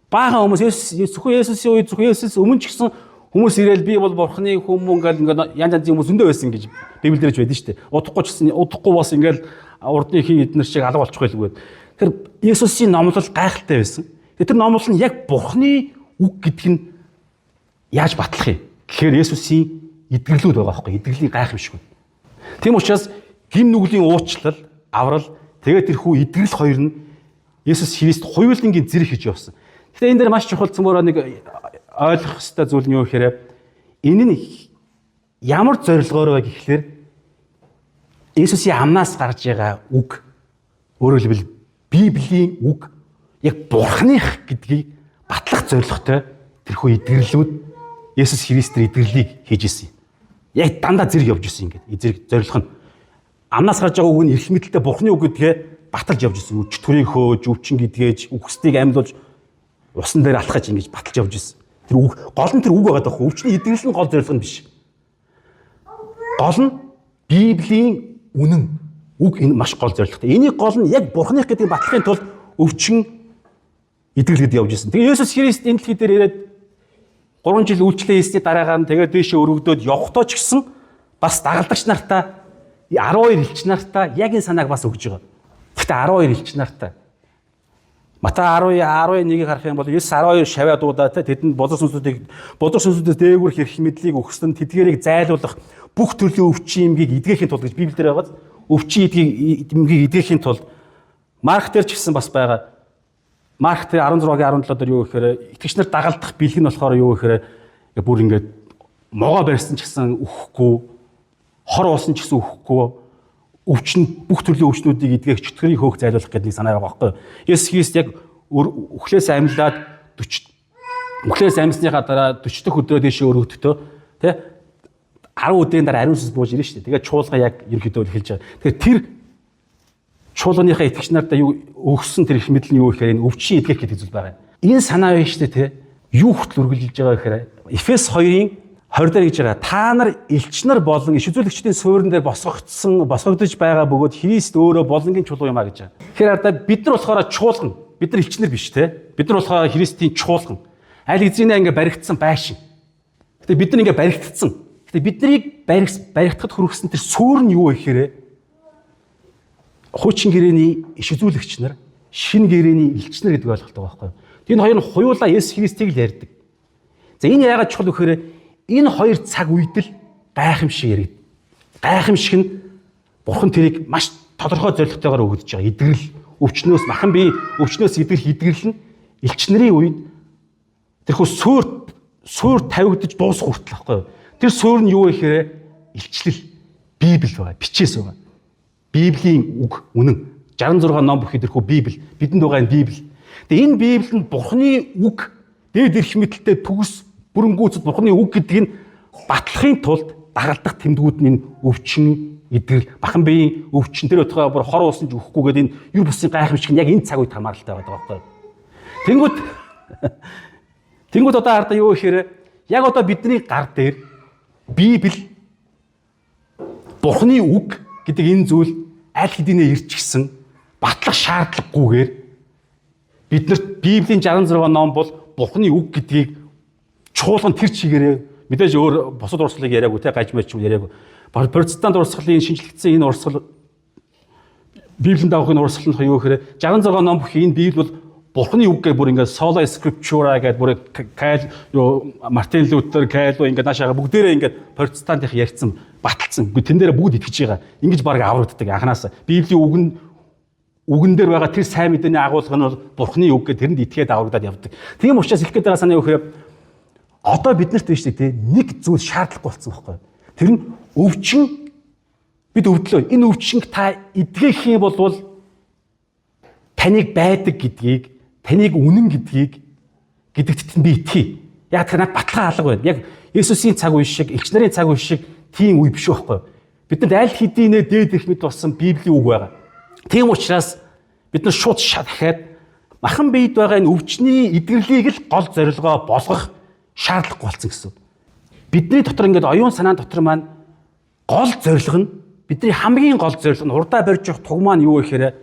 S1: Баахан хүмүүс Есүс зөвхөн Есүсийн үед, зөвхөн Есүс өмнө ч гэсэн хүмүүс ирээл би бол Бурхны хүмүүн ингээл ингээд янз янзын хүмүүс зөндөө байсан гэж Библиэлд ч байдаг шүү дээ. Удахгүй ч гэсэн удахгүй бас ингээл урдны хин эднэр шиг алга болчих байлгүй. Тэр Есүсийн номлол гайхалтай байсан. Тэр номлол нь яг Бурхны үг гэдг нь яаж батлах юм? Тэгэхээр Есүсийн эдгэрлүүд байгаа байхгүй, эдгэрлийн гайхамшиг. Тийм учраас гим нүглийн уучлал, аврал, тэгээд тэрхүү эдгэрэл хоёр нь Есүс Христ хуйлангийн зэрэг хийж явсан. Гэхдээ энэ дээр маш чухал цөмөрөө нэг ойлгох ёстой зүйл нь юу гэхээр энэ нь ямар зорилгоор вэ гэхлээр Есүсийн амнаас гарч байгаа үг, өөрөөр хэлбэл Библийн үг яг Бурханых гэдгийг батлах зорилготой тэрхүү эдгэрлүүд Есүс Христээр эдгэрлийг хийж исэн. Яг дандаа зэрэг явж исэн ингээд. Зэрэг зорилго нь амнаас гарч байгаа үг нь эрх мэдэлтэй Бурханы үг гэдгээ баталж явж исэн. Чөтгөрийг хөөж, өвчин гэдгээж, үхсдийг амьлуулж, усан дээр алхаж ингэж баталж явж исэн. Тэр үг гол нь тэр үг байгаа даахгүй. Өвчний эдгэрэл нь гол зорилго нь биш. Гол нь Библийн үнэн үг, энэ маш гол зорилготой. Энийг гол нь яг Бурханых гэдгийг батлахын тулд өвчин эдгэрэл гэдэг явж исэн. Тэгээ Есүс Христ энэ дэлхий дээр ирээд 3 жил үйлчлээ хийсний дараагаар нь тэгээд дээшээ өргөдөөд явхдоо ч гэсэн бас дагалдагч нартаа 12 элч нартаа яг энэ санааг бас өгж байгаа. Гэхдээ 12 элч нартаа Матай 10 11-ийг харах юм бол 9 12 шавиа дуудаа те тэдэнд бузар сүнсүүдийг бузар сүнсүүдээс дээгүүр хэрх мэдлийг өгсөн, тэдгэрийг зайлуулах бүх төрлийн өвчин эмгийг эдгэхийн тулд гэж Библиэлд байгаа. Өвчин эдгийг эмгийг эдгэхийн тулд Марк дээр ч гэсэн бас байгаа. Марк дээр 16-гийн 17 дээр юу гэхээр итгэгч нар дагалдах бэлэг нь болохоор юу гэхээр бүр ингээд могоо барьсан ч гэсэн өхгүй, хор уусан ч гэсэн өхгүй, өвчин бүх төрлийн өвчнүүдийг эдгэх, чөтгөрийг хөөх зайлуулах гэдэг нэг санаа байгаа байхгүй юу. Есүс Христ яг үхлээс амьлаад 40 үхлээс амьсныхаа дараа 40 дахь өдрөө дээшээ өргөдөлтөө тэ 10 өдрийн дараа ариун сүнс бууж ирнэ шүү дээ. Тэгээд чуулга яг ерөнхийдөө эхэлж байгаа. Тэгэхээр тэр чуулганыхаа итгэгч нартаа юу өгсөн тэр их мэдэл нь юу гэхээр энэ өвчин эдгэх гэдэг зүйл байгаа юм. Энэ санаа байна шүү дээ тэ. Юу хүртэл үргэлжилж байгаа гэхээр Эфес 2-ын 20 дээр гэж байгаа. Та нар элч нар болон иш үзүүлэгчдийн суурин дээр босгогдсон, босгогдож байгаа бөгөөд Христ өөрөө болонгийн чулуу юм а гэж байгаа. Тэгэхээр ардаа бид нар болохоор чуулган, бид нар элч нар биш те. Бид нар болохоор Христийн чуулган. Аль хэзээ ингээ баригдсан байшин. Гэтэ бид нар ингээ баригдсан. Гэтэ биднийг баригдахад хүргэсэн тэр суурь нь юу вэ гэхээр хуучин гэрээний иш үзүүлэгч нар, шинэ гэрээний элч нар гэдэг ойлголт байгаа байхгүй юу? Энэ хоёр нь хуйлаа Есүс Христийг л ярьдаг. За энэ яагаад чухал вэ гэхээр Энэ хоёр цаг үед л гайхамшиг яригд. Гайхамшиг нь Бурхан тэрийг маш тодорхой зорилготойгоор өгдөж байгаа. Эдгэрэл өвчнөөс махан бие өвчнөөс эдгэрэх эдгэрэл нь элч нарын үед тэрхүү суур тавигдаж дуусах хүртэл байхгүй юу? Тэр суур нь юу вэ гэхээр илчлэл Библи байгаа, бичээс байгаа. Библийн үг үнэн. 66 ном бүхий тэрхүү Библи. Бидэнд байгаа энэ Библи. Тэгээ энэ Библи нь Бурхны үг, дээд эрх мэдэлтэй төгс бүрэн гүйцэд Бурхны үг гэдгийг нь батлахын тулд дагалдах тэмдгүүд нь энэ өвчин, эдгэрэл, бахан биеийн өвчин тэр өтгөө бүр хор уусан ч өгөхгүйгээд энэ юр бусын гайхамшиг нь яг энэ цаг үед хамааралтай байгаа байхгүй юу? Тэнгүүд одоо хардаа юу гэхээр яг одоо бидний гар дээр Библи Бурхны үг гэдэг энэ зүйл аль хэдийнэ ирчихсэн батлах шаардлагагүйгээр биднэрт Библийн 66 ном бол Бурхны үг гэдгийг чуулган тэр чигээрээ мэдээж өөр бусад урсгалыг яриаггүй те гаж мэж юм яриаггүй. Протестант урсгалын шинжлэгдсэн энэ урсгал Библийн дагуух энэ урсгал нь юу гэхээр 66 ном бүхий энэ Библи бол Бурхны үг гэж бүр ингээд sola scriptura гэдэг бүр Кайл юу Мартин Лютер Кайл ингээд наашаага бүгдээрээ ингээд протестантынх ярьсан баталсан. Үгүй тэн дээр бүгд итгэж байгаа. Ингэж баг аврагддаг анханаас. Библийн үг нь үгэн дээр байгаа тэр сайн мэдээний агуулга нь бол Бурхны үг гэж тэрэнд итгээд аврагдаад явдаг. Тийм учраас хэлэх гээд байгаа санаа юу гэхээр одоо биднэрт биш үү нэг зүйл шаардлагагүй болсон байхгүй. Тэр нь өвчин бид өвдлөө. Энэ өвчнг та эдгэх юм бол таныг байдаг гэдгийг, таныг үнэн гэдгийг гэдэгт нь би итгэе. Яг тэр над баталгаа алга байна. Яг Есүсийн цаг үе шиг, элч нарын цаг үе шиг тийм үе биш байхгүй. Бидэнд аль хэдийнэ дээд их мэд болсон Библийн үг байгаа. Тийм учраас бид нар шууд дахиад махан биед байгаа энэ өвчний эдгэрлийг л гол зорилгоо болгох шаардлагагүй болсон гэсэн. Бидний дотор ингээд оюун санаан дотор маань гол зорилго нь бидний хамгийн гол зорилго нь урдаа барьж явах туг маань юу вэ гэхээр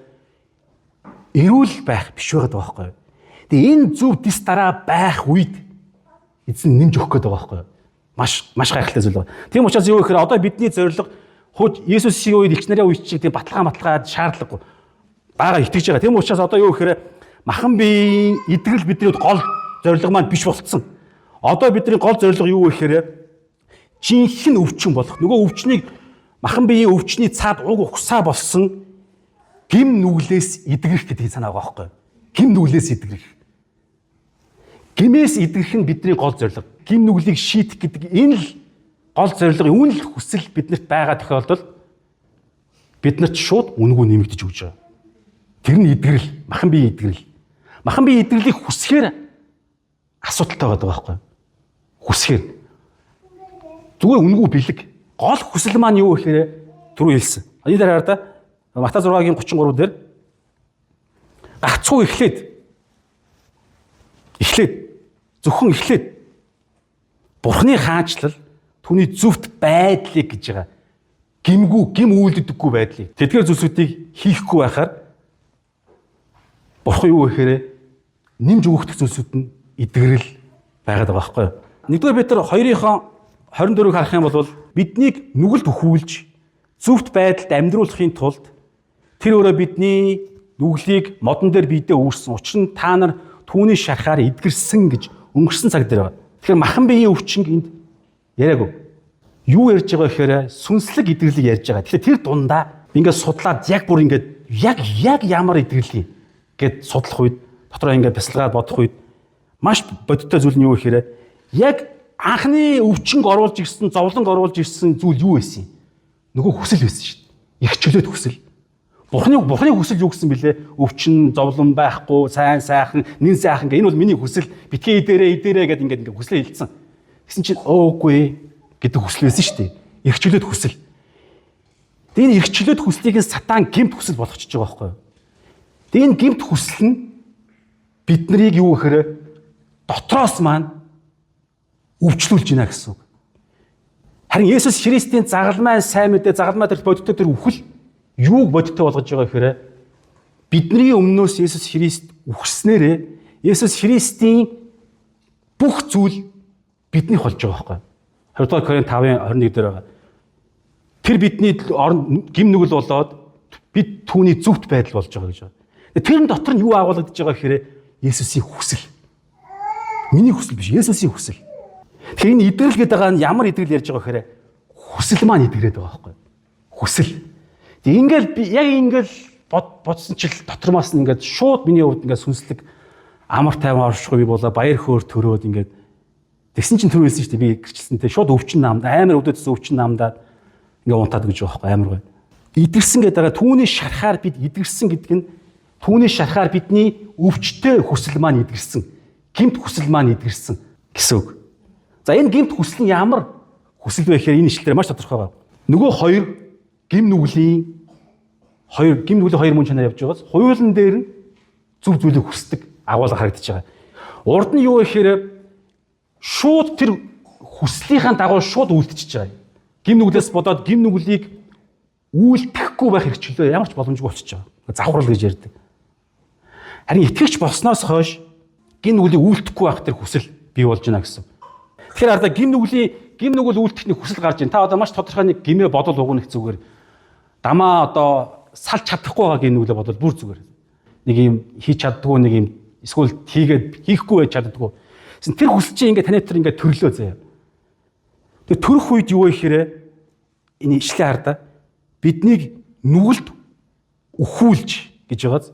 S1: эрүүл байх биш байгаад байгаа байхгүй юу. Тэгээ энэ зөв дис дараа байх үед эзэн нэмж өгөх гээд байгаа байхгүй юу. Маш маш гайхалтай зүйл байна. Тийм учраас юу гэхээр одоо бидний зорилго хууч Есүсийн үед элч нарын үед чиг тийм баталгаа шаардлагагүй. Бага итгэж байгаа. Тийм учраас одоо юу гэхээр махан биеийн эдгэрэл бидний гол зорилго маань биш болцсон. Одоо бидний гол зорилго юу вэ гэхээр жинхэнэ өвчин болох. Нөгөө өвчнийг махан биеийн өвчний цаад уг угсаа болсон гим нүглээс эдгэрэх гэдгийг санаа байгаа байхгүй юу? Гим нүглээс эдгэрэх. Гимээс эдгэрэх нь бидний гол зорилго. Гим нүглийг шийдэх гэдэг энэ л гол зорилго, үүн л хүсэл биднэрт байгаа тохиолдолд биднэрт шууд үнэгүй нэмэгдэж өгч байгаа. Тэр нь эдгэрэл, махан биеийн эдгэрэл. Махан биеийн эдгэрлийг хүсэхээр асуудалтай байгаа байхгүй юу? Хүсэхээр. Зүгээр үнэгүй бэлэг. Гол хүсэл маань юу гэхээр түрүү хэлсэн. Энэ дээр хараа да. Матай 6-гийн 33 дээр гагцхүү эхлээд зөвхөн эхлээд Бурхны хаанчлал түүний зөвхт байдлыг гэж байгаа. Гимгүү, гим үйлддэггүй байдлыг. Тэдгээр зүйлсүүдийг хийхгүй байхаар Бурхан юу гэхээр нэмж өгөх зүйлсүүд нь эдгэрэл байгаад байгаа байхгүй юу? 1-р Петр 2-ийн 24-ыг харах юм бол биднийг нүгэлд өхүүлж зөвхт байдалд амьдруулахын тулд тэр өөрөө бидний нүглийг модон дээр биедээ үүрсэн. Учир нь та нар түүний шархаар эдгэрсэн гэж өнгөрсөн цаг дээр байна. Тэгэхээр махан биеийн өвчин энд яриаггүй. Юу ярьж байгаа гэхээр сүнслэг эдгэрлийг ярьж байгаа. Тэгэхээр тэр дундаа ингээд судлаад яг бүр ингээд яг ямар эдгэрлийг гэд судлах үед дотроо ингээд бясалгаад бодох үед маш бодиттой зүйл нь юу гэхээр яг анхны өвчнг оруулж ирсэн, зовлонг оруулж ирсэн зүйл юу байсан юм? Нөгөө хүсэл байсан шүү дээ. Их чөлөөт хүсэл. Бурхны хүсэл юу гэсэн бilé? Өвчин, зовлон байхгүй, сайн сайхан, нэн сайхан гэх энэ бол миний хүсэл. Битгий идээрээ гэд ингээд хүслээ хэлсэн. Тэгсэн чинь өөгүй гэдэг хүсэл байсан шүү дээ. Их чөлөөт хүсэл. Тэгээ энэ их чөлөөт хүслийг нь сатан гэмт хүсэл болгочихж байгаа байхгүй юу? Тэгээ энэ гэмт хүсэл нь бид нарыг юу гэхээр дотроос маань өвчлүүлж байна гэсэн үг. Харин Есүс Христийн загалмай сайн мэдээ, загалмай тэр бодиттой тэр үхэл юуг бодиттой болгож байгаа гэхээр бидний өмнөөс Есүс Христ үхснээрээ Есүс Христийн бүх зүйл биднийх болж байгаа байхгүй. 20 дугаар Коринт 5-ын 21 дээр байгаа. Тэр бидний гим нүгэл болоод бид түүний зөвхт байдал болж байгаа гэж байна. Тэрэн дотор нь юу агуулгадж байгаа гэхээр Есүсийн хүсэл. Миний хүсэл биш, Есүсийн хүсэл. Тэгэхээр энэ эдгэрэл гэдэг байгаа нь ямар эдгэрэл ярьж байгаа гэхээр хүсэл маань эдгэрээд байгаа байхгүй юу? Хүсэл. Тэг ингээл би яг ингээл бодсон чил дотромоос нь ингээд шууд миний хувьд ингээд сүнслэг амар тайван оршихгүй би болоо баяр хөөр төрөөд ингээд тэгсэн чинь түрүү хэлсэн шүү дээ би гэрчлсэн те шууд өвчин намд амар өвдөдсөн өвчин намдаад ингээд унтаад гэж байгаа байхгүй амар гоё. Эдгэрсэн гэдэг байгаа түүний шархаар бид эдгэрсэн гэдэг нь түүний шархаар бидний өвчтөе хүсэл маань эдгэрсэн. Гэмт хүсэл маань эдгэрсэн гэсэн үг. За энэ гэмт хүсэл нь ямар хүсэл вэ гэхээр энэ ишлэлээр маш тодорхой байна. Нөгөө хоёр гим нүглийн хоёр гим нүглийн хоёр мөн чанар явж байгаас хуйлан дээр нь зөв зүйлийг хүсдэг агуулга харагдаж байгаа. Урд нь юу вэ гэхээр шууд тэр хүслийнхаа дагуу шууд үлдчихэж байгаа. Гим нүглээс бодоод гим нүглийг үйлдэхгүй байх хэрэгчлээ ямар ч боломжгүй болчихж байгаа. Завхрал гэж ярьдаг. Харин итгэгч болсноос хойш гим нүглийг үйлдэхгүй байх тэр хүсэл бий болж байна гэсэн. Тэгэхээр ардаа гим нүглийн гим нүгэл үйлдэх нэг хүсэл гарч байна. Та одоо маш тодорхой нэг гимээ бодол угнах зүгээр. Дамаа одоо салж чадахгүй байгаа гим нүглээ бодвол бүр зүгээр. Нэг юм хийж чаддгүй нэг юм эсвэл хийгээд хийхгүй байж чаддгүй. Тэр хүсэл чинь ингээд таны дотор ингээд төрлөө заяа. Тэгээ төрөх үед юу вэ гэхээр энэ ишлээ хардаа биднийг нүгэлд өхүүлж гэж байгааз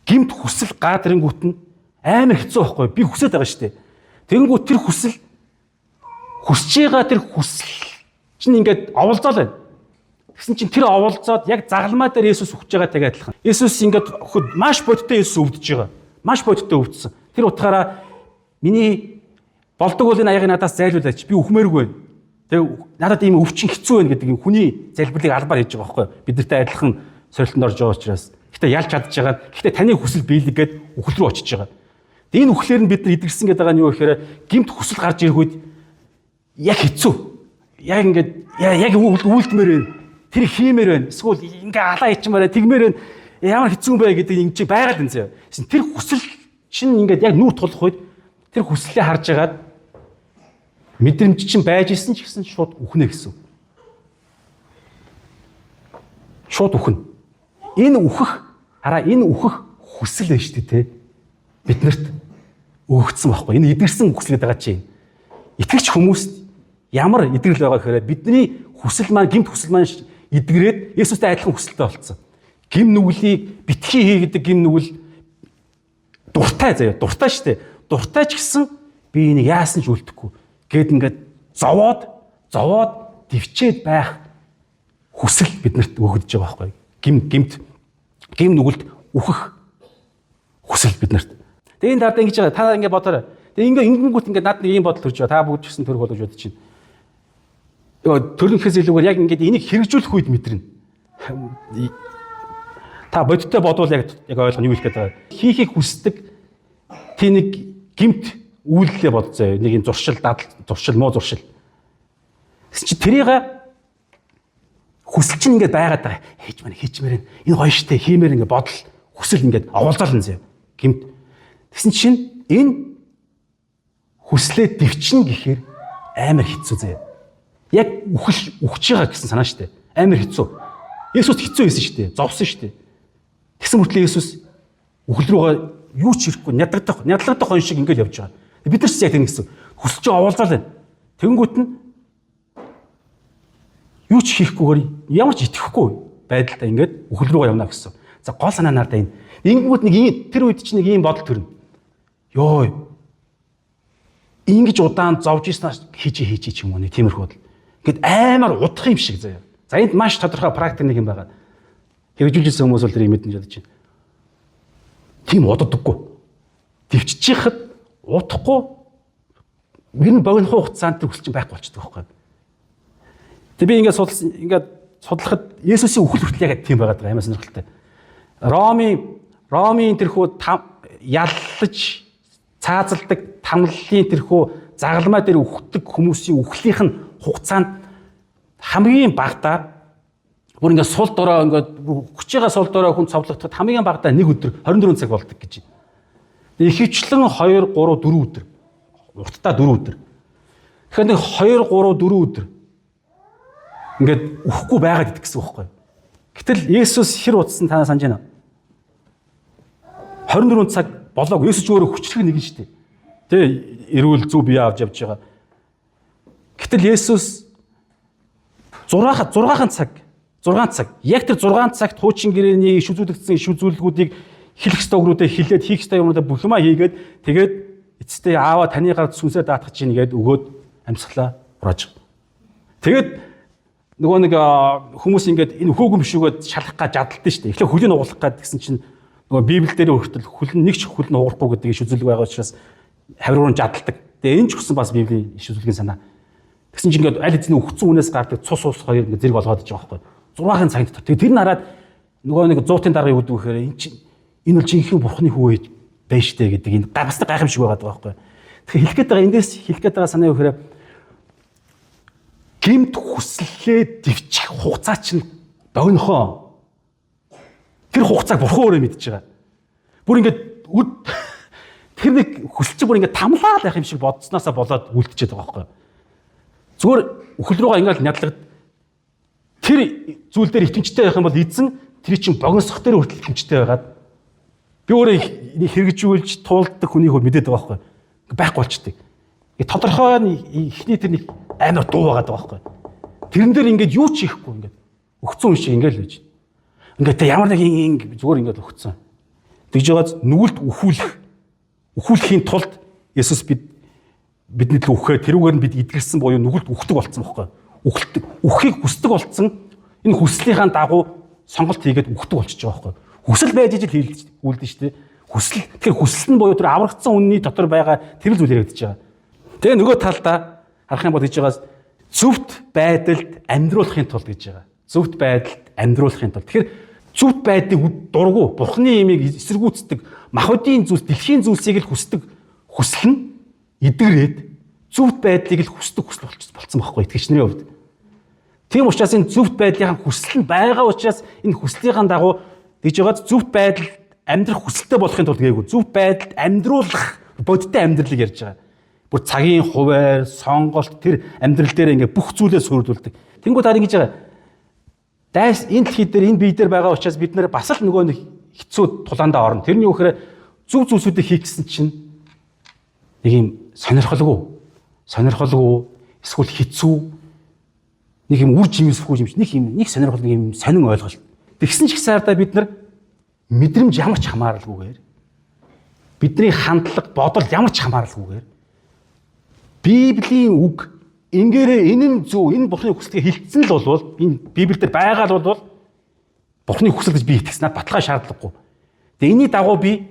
S1: гимт хүсэл гаадрынгүүт нь амар хэцүү байхгүй би хүсээд байгаа шүү дээ. Тэгэнгүүт тэр хүсэл хүсэж байгаа тэр хүсэл чинь ингээд оволзоол байна. Тэгсэн чинь тэр оволзоод яг загалмай дээр Есүс үхэж байгаатай адилхан. Есүс ингээд маш бодиттой Есүс өвдөж байгаа. Маш бодиттой өвдсөн. Тэр утгаараа миний болдог бол энэ аягийг надаас зайлуулаач. Би үхмээргүй байна. Тэгээ надад ийм өвчин хэцүү байна гэдэг юм хүний залбирлыг албаар хийж байгаа байхгүй юу? Бид нартай адилхан сорилтонд орж байгаа учраас. Гэхдээ ялж чадж байгаа. Гэхдээ таны хүсэл биелэг гээд үхэл рүү очиж байгаа. Тэгээ энэ үхлээр нь бид нар идэгсэн гэдэг байгаа нь юу гэхээр гимт хүсэл гарч ирэх үед яг хэцүү. Яг ингээд яг үйлдмээр байна. Тэр хиймээр байна. Эсвэл ингээ алаа ичмээр тэгмээр байна. Ямар хэцүү юм бэ гэдэг юм чи байгаад энэ зөө. Тэр хүсэл чинь ингээд яг нүүр тулах үед тэр хүслээ харж агаад мэдрэмж чинь байж исэн ч гэсэн шууд үхнэ гэсэн. Шууд үхнэ. Энэ үхэх хараа энэ үхэх хүсэл байна шүү дээ те. Биднэрт өгөгдсөн байхгүй. Энэ эдгэрсэн хүсэл гэдэг байгаа чинь. Итгэгч хүмүүст ямар эдгэрэл байгаа гэхээр бидний хүсэл маань гэмт хүсэл маань эдгэрээд Есүстэй адилхан хүсэлтэй болцсон. Гим нүглийг битгий хий гэдэг гим нүгэл дуртай заяа. Дуртай шүү дээ. Дуртай ч гэсэн би энийг яасан ч үлдэхгүй. Гэт ингээд зовоод дэвчээд байх хүсэл биднэрт өгөгдөж байгаа байхгүй. Гим нүгэлд үхэх хүсэл биднэрт. Тэгээ энэ дараа ингэж байгаа. Та ингэ бодоорой. Тэгээ ингээ ингэнгүүт ингээ над нэг ийм бодол төрж байгаа. Та бүгд ч гэсэн төрөх болгож бодож байна. Төрөнхөөс илүүгээр яг ингээд энийг хэрэгжүүлэх үед мэдэрнэ. Та бодиттой бодвол яг ойлгоно юу хэлэх гээд байгаа. Хийхийг хүсдэг тий нэг гимт үйлдэлээ бодцоо. Нэг юм зуршил, дадал, зуршил, муу зуршил. Тэгсэн чи тэрийг хүсэл чинь ингээд байгаад байгаа. Хийж мэн хийчмээр энэ гоё штэ хиймээр ингээд бодол хүсэл ингээд оволзоол энэ зэ. Гимт. Тэгсэн чинь энэ хүслээ дэвчин гэхээр амар хэцүү зэ. Яг үхэл үхэж байгаа гэсэн санаа штэ. Амар хэцүү. Есүс хэцүү байсан штэ. Зовсон штэ. Тэгсэн мөртлөө Есүс үхэл рүүгээ юу ч ирэхгүй нядлагдах хон шиг ингээд явж байгаа. Бид нар ч яг тэр гэсэн. Хүсэл чинь оволзоол байна. Тэгэнгүүт нь юу ч хийхгүйгээр ямар ч итгэхгүй байдалтай ингээд үхэл рүүгээ явна гэсэн. За гол санаа надад энэ. Ингэнгүүт нэг ийм тэр үед чинь нэг ийм бодол төрнө. Йой. Ингэж удаан зовж ирсэн хийж ч юм уу нэг тиймэрхүү бодол. Ингээд амар удах юм шиг заяа. За энд маш тодорхой практик нэг юм байгаа. Хэрэгжүүлж ирсэн хүмүүс бол тэрийг мэднэ гэж бодож байна. Тийм удадаггүй. Тэвчиж хахад удахгүй ер нь богино хугацаанд тэр хүсэл чинь байхгүй болчихдог байхгүй. Тэг би ингээд судалсан ингээд судлахад Есүсийн үхэл хүртэл яг тийм байгаад байгаа юм сонирхолтой. Ромын тэрхүү яллаж цаазалдаг тамлалын тэрхүү загалмай дээр үхдэг хүмүүсийн үхлийнх нь хугацаанд хамгийн багадаа бүр ингээд сул дорой ингээд хүч байгаа сул дорой хүн цовдлогдоход хамгийн багадаа нэг өдөр 24 цаг болдог гэж. Ихэвчлэн 2 3 4 өдөр. Уртдаа 4 өдөр. Тэгэхээр нэг 2 3 4 өдөр ингээд үхэхгүй байгаад идэх гэсэн үг байхгүй. Гэтэл Есүс хэр утсан танаа санаж байна уу? 24 цаг болоог Есүс ч өөрөө хүчрэх нэг нь шүү дээ. Тэ эрүүл зүв бие авч явж байгаа. Гэтэл Есүс 6 цаг 6 цаг яг тэр 6 цагт хуучин гэрээний иш үзүүлэгдсэн иш үзүүлгүүдийг хэлэх ёстой үгнүүдээ хэлээд хийх ёстой юмнуудаа бүх юмаа хийгээд тэгээд эцэстээ аава таны гарт сүнсээ даатгах чинь гээд өгөөд амьсгалаа хурааж. Тэгээд нөгөө нэг хүмүүс ингээд энэ хөөгүй юм шүүгээд шалах га жадалдсан шүү дээ. Эхлээ хөлийг угалах гад гэсэн чинь нөгөө Библиэл дээр хүртэл хөл нь нэг ч хөл нь угарахгүй гэдэг иш үзүүлэг байгаа учраас хавруур нь жадалдаг. Тэгээ энэ ч гэсэн бас Библийн иш үзүүлгийн санаа. Тэгсэн чинь ингээд аль хэзээ өгцөн үнээс гардаг цус ус хоёр ингээд зэрэг болгоод иж байгаа байхгүй. 6-ын цагт дотор. Тэгээ тэр нь хараад нөгөө нэг 100-ын дарга юу гэдэг вэхээр энэ чинь энэ бол жинхэнэ бурхны хүү байж штэ гэдэг энэ бас гайхамшиг байгаа байхгүй. Тэгэхээр хэлэх гээд байгаа эндээс хэлэх гээд байгаа санаа юу гэхээр гэмт хүслээ дэвчих хугацаа чинь богинохоо. Тэр хугацааг бурхан өөрөө мэдж байгаа. Бүр ингээд тэр нэг хүсэл чинь бүр ингээд тамлаад байх юм шиг бодсноосоо болоод үлдчихэд байгаа байхгүй. Зүгээр үхэл рүүгээ ингээд нядлаг тэр зүйл дээр итгэмжтэй байх юм бол эзэн тэр чинь богиносох дээр хүртэл итгэмжтэй байгаад би өөрөө хэрэгжүүлж туулдаг хүний хувьд мэдээд байгаа байхгүй. Байхгүй болчдөг. Тодорхой эхний тэр нэг амар дуу байгаад байгаа байхгүй. Тэрэн дээр ингээд юу ч хийхгүй ингээд өгцөн хүн шиг ингээд л байж. Ингээд тэ ямар нэг зүгээр ингээд өгцөн. Тэгж байгаад нүгэлт үхүүлэхийн тулд Есүс бидний төлөө үхээ тэрүүгээр нь бид эдгэрсэн буюу нүгэлт үхдэг болсон байхгүй. Үххийг хүсдэг болсон. Энэ хүслийнхаа дагуу сонголт хийгээд үхдэг болчихж байгаа байхгүй. Хүсэл байж ижил хийлдэж үлдэн шүү дээ. Хүсэл тэгэхээр хүсэл нь буюу тэр аврагдсан үнний дотор байгаа тэр зүйл яригдчихэж байгаа. Тэгээ нөгөө талдаа харах юм бол гэж байгаас зөвхт байдалд амьдруулахын тулд гэж байгаа. Зөвхт байдалд амьдруулахын тулд. Тэгэхээр зөвхт байдлыг дургу бурхны имийг эсэргүүцдэг махбодийн зүйлс дэлхийн зүйлсийг л хүсдэг хүсэл нь эдгэрээд зөвхт байдлыг л хүсдэг хүсэл болцсон байхгүй итгэгч нарын хувьд. Тийм учраас энэ зөвхт байдлын хүсэл нь байгаа учраас энэ хүслийнхаа дагуу гэж байгаад зөвхт байдал амьдрах хүсэлтэй болохын тулд гээгүй зөвхт байдалд амьдруулах бодиттой амьдралыг ярьж байгаа. Бүр цагийн хуваар, сонголт тэр амьдрал дээр ингээ бүх зүйлээ суурилдаг. Тэнгүүд харин ингэж байгаа. Дайс энэ дэлхий дээр энэ бие дээр байгаа учраас бид нэр бас л нөгөө нэг хэцүү тулаандаа орно. Тэрний юу гэхээр зөв зүйлсүүдийг хийх гэсэн чинь нэг юм сонирхолгүй эсвэл хэцүү нэг юм үр жимсгүй юм шиг нэг юм нэг сонирхол нэг юм сонин ойлголт. Тэгсэн ч гэсээрдээ бид нар мэдрэмж ямар ч хамааралгүйгээр бидний хандлага бодол ямар ч хамааралгүйгээр Библийн үг ингээрээ энэ нь зөв энэ Бурхны хүслийг хэлсэн л болвол энэ Библиэлд байгаа л болвол Бурхны хүсэл гэж би итгэсэн баталгаа шаардлагагүй. Тэгээ энэний дагуу би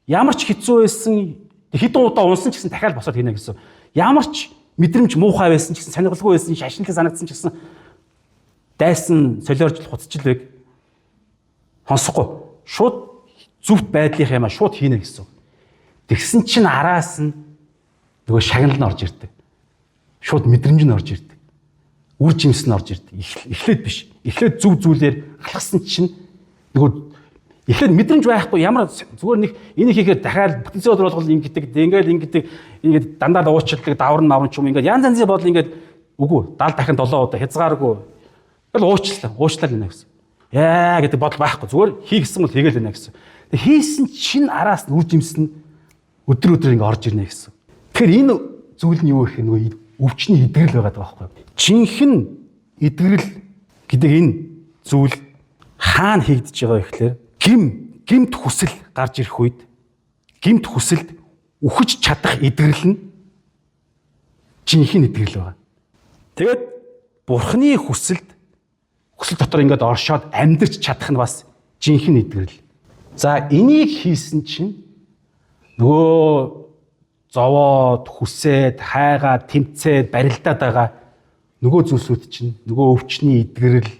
S1: ямар ч хэцүү байсан хэдэн удаа унсан ч гэсэн дахиад босоод хийнэ гэсэн. Ямар ч мэдрэмж муухай байсан ч гэсэн сонирхолгүй байсан шашинлаг санагдсан ч гэсэн дайсан солиорж хуцчихлвэг сонсохгүй шууд зөвхт байдлынх юм а шууд хийнэ гэсэн. Тэгсэн чинь араас нь нөгөө шагнал нь орж ирдэг. Шууд мэдрэмж нь орж ирдэг. Үр жимс нь орж ирдэг. Эхлээд биш. Эхлээд зөв зүйлээр алхасан чинь нөгөө эхлээд мэдрэмж байхгүй ямар зүгээр нэг энийг хийхээр дахиад потенциал болгол ингэдэг, ингээл ингэдэг, ингээд дандаа уучладаг, даварн мавран ч юм ингээд янз янзын бодол ингээд үгүй 70 дахин 7 удаа хязгааргүй. Ингээл уучлаа, уучлаа гинэ гэсэн. Яа гэдэг бодол байхгүй. Зүгээр хий гэсэн бол хийгээл байна гэсэн. Тэг хийсэн чинь араас нь үр жимс нь өдөр өдөр ингээ орж ирнэ гэсэн. Тэгэхээр энэ зүйл нь юу гэх юм нөгөө өвчний эдгэрэл байгаа байхгүй. Жинхэнэ эдгэрэл гэдэг энэ зүйл хаана хийгдэж байгаа вэ гэхээр гэмт хүсэл гарч ирэх үед гэмт хүсэлд үхэж чадах эдгэрэл нь жинхэнэ эдгэрэл байгаа. Тэгээд Бурхны хүсэлд хүсэл дотор ингээд оршоод амьдрч чадах нь бас жинхэнэ эдгэрэл. За энийг хийсэн чинь нөгөө зовоод, хүсээд, хайгаад, тэмцээд, барилдаад байгаа нөгөө зүйлсүүд чинь нөгөө өвчний эдгэрэл,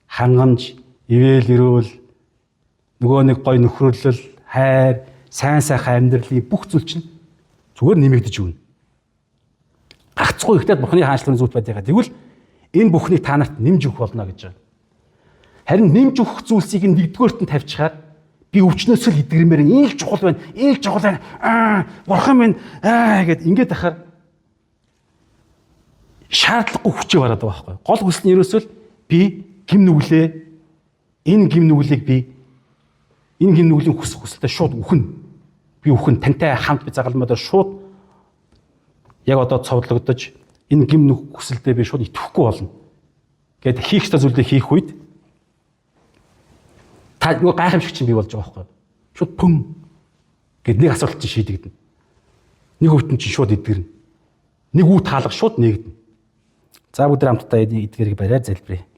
S1: хангамж, ивэл өрөөл, нөгөө нэг гой нөхрөлөл, хайр, сайн сайхан амьдралын бүх зүйл чинь зүгээр нэмэгдэж өгнө. Гагцгүй ихтэй Бурхны хаанчлалын зүйлт байдаг. Тэгвэл энэ бүхнийг та нарт нэмж өгөх болно гэж байгаа. Харин нэмж өгөх зүйлсийг нэгдүгээрт нь тавьчихаар би өвчнөөс л эдгэрмээр энэ л чухал байна, энэ л чухал байна. Аа, бурхан минь аа гэд ингээд ахаар шаардлагагүй хүчээ бараад байгаа байхгүй. Гол хүсэл нь ерөөсөө л би гим нүглээ энэ гим нүглийг би энэ гим нүглийн хүсэлтэд шууд үхэн. Би үхэн тантай хамт би загалмаа дээр шууд яг одоо цовдлогдож Энэ гим нүх хүсэлдээ би шууд итгэхгүй болно. Гэт хийх ёстой зүйлээ хийх үед та нөгөө гайхамшиг чинь бий болж байгаа байхгүй юу? Шууд пүм гэд нэг асуулт чинь шийдэгдэнэ. Нэг өвтөн чинь шууд эдгэрнэ. Нэг үү таалга шууд нээгдэнэ. За бүгд хамтдаа эдгэрийг бариад залбирая.